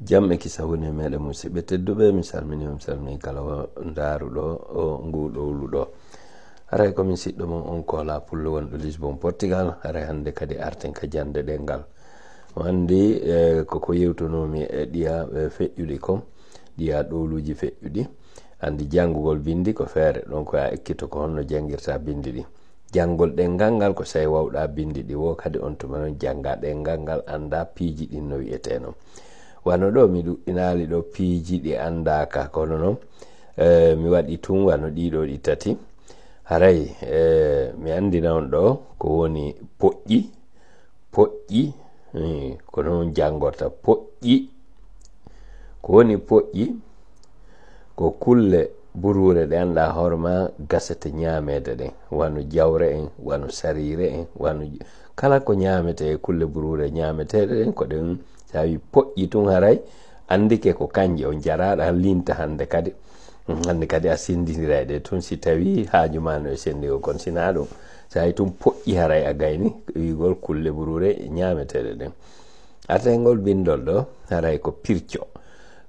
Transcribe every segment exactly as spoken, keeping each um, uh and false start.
Jam e kisa woni e meɗen, musidɓe tedduɓe. Mi salmini on, mi salmini kala o ndaaruɗo o ngu ɗowlu ɗo. Haray ko min siɗɗo mon on Kola Pullo wonɗo Lisbon, Portugal. Haray hannde kadi arten ka jannde ɗemngal. O anndi, e, ko, ko yewtunoomi e ɗiya, e, feƴƴuɗi kon, ɗiya ɗowluuji feƴƴuɗi. Anndi janngugol binndi ko feere, ɗon ko a ekkito ko honno janngirta binndi ɗi. Janngol ɗemngal ngal ko so a wawɗa binndi ɗi, wo kadi on tuma non jannga ɗemngal ngal, annda piiji ɗin no wi'etee non. Wano ɗo mi ɗuɗɗinaali ɗo piiji ɗi anndaaka, kono non, e, mi waɗi tun wano ɗiɗo ɗi tati. Haray, e, mi anndina on ɗo ko woni poƴƴi, poƴƴi, e, ko non janngorta poƴƴi. Ko woni poƴƴi? Ko kulle buruure ɗe anndaa hoore ma gasete ñaameede ɗen, wano jawre en, wano sariire en, wano j-, kala ko ñaametee e kulle buruure ñaameteeɗe ɗen, ko ɗen, so a wi poƴƴi tun, haray anndike ko kanje on jaraaɗo, a linta hannde kadi. Mm, hannde kadi a senndindira e ɗe tun, si tawi haaju ma no e senndingol, kono si naa ɗun, so a wi tun poƴƴi, haray a gayni wi'ugol kulle buruure ñaameteeɗe ɗen. Arten ngol binndol ɗo, haray ko pirco.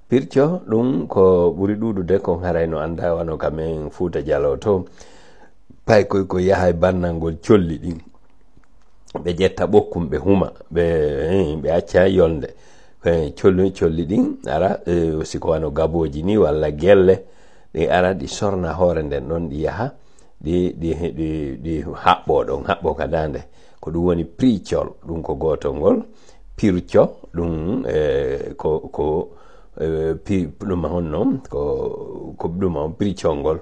Pirco, ɗun ko ɓuri ɗuuɗude kon haray no anndaa, wano ka men Fuuta Jaloo to. Paykoy ko yaha e bannangol colli ɗin. Ɓe ƴetta ɓokkun, ɓe huma, ɓe, eh, ɓe acca yolnde. Eh, colli, colli ɗin ara, eh, si ko wano gabooji ni walla gelle, ɗi ara, ɗi sorna hoore nden ɗon, ɗi yaha, ɗi, ɗi, ɗi, ɗi haɓɓo ɗon, haɓɓo ka daande. Ko ɗun woni pircol, ɗun ko gootol ngol. Pirco, ɗun, eh, ko, ko, eh, pi-, ɗun ma honno, ko, ko ɗun ma on pircol ngol.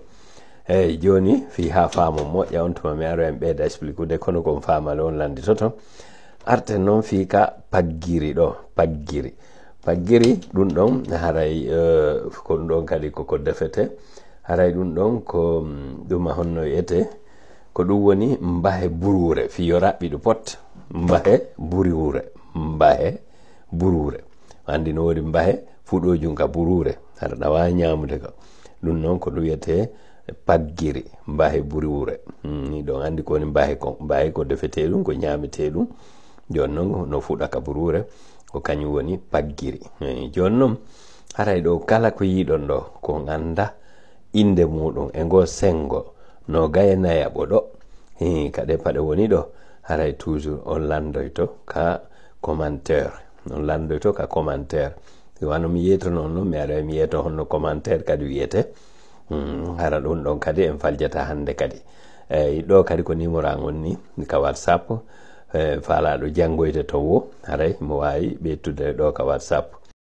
Eyi, jooni, fii haa faamon moƴƴa, on tuma mi aroya mi ɓeyda explikude, kono ko on faamaali on lannditoto. Arten non fii ka paggiri ɗo, paggiri. Paggiri, ɗun ɗon, haray, eh, ko ɗun ɗon kadi ko, ko defete. Haray ɗun ɗon ko, mm, ɗun ma honno wi'etee? Ko ɗun woni mbahe buruure, fii yo raɓɓiɗo pot. Mbahe buruure, mbahe buruure. Anndi no woodi mbahe fuɗoojum ka buruure, hara ɗa waawi ñaamude ka. Ɗun non ko ɗun wi'etee paggiri, mbahe buruure. Hmm, ni ɗon anndi ko woni mbahe kon. Mbahe ko defetee ɗun, ko ñaametee ɗun. Jooni non no fuɗa ka buruure, ko kañum woni paggiri. Eh, jooni non, haray ɗo kala ko yi'uɗon ɗo, ko on annda innde muuɗum e ngoo senngo no gaye nayaɓo ɗo. Hii, ka ɗee paɗe woni ɗo, haray toujours on lanndoyto ka commentaire. On lanndoyto ka commentaire. Si wano mi yeetonoo non, mi aray mi yeeto honno commentaire kadi wi'etee. Hmm, hara ɗun ɗon kadi en faljata hannde kadi. Eyi, ɗo kadi ko numéro an on ni ka WhatsApp. Eh, faalaaɗo janngoyde to wo, haray mo waawi ɓeydude ɗo ka WhatsApp.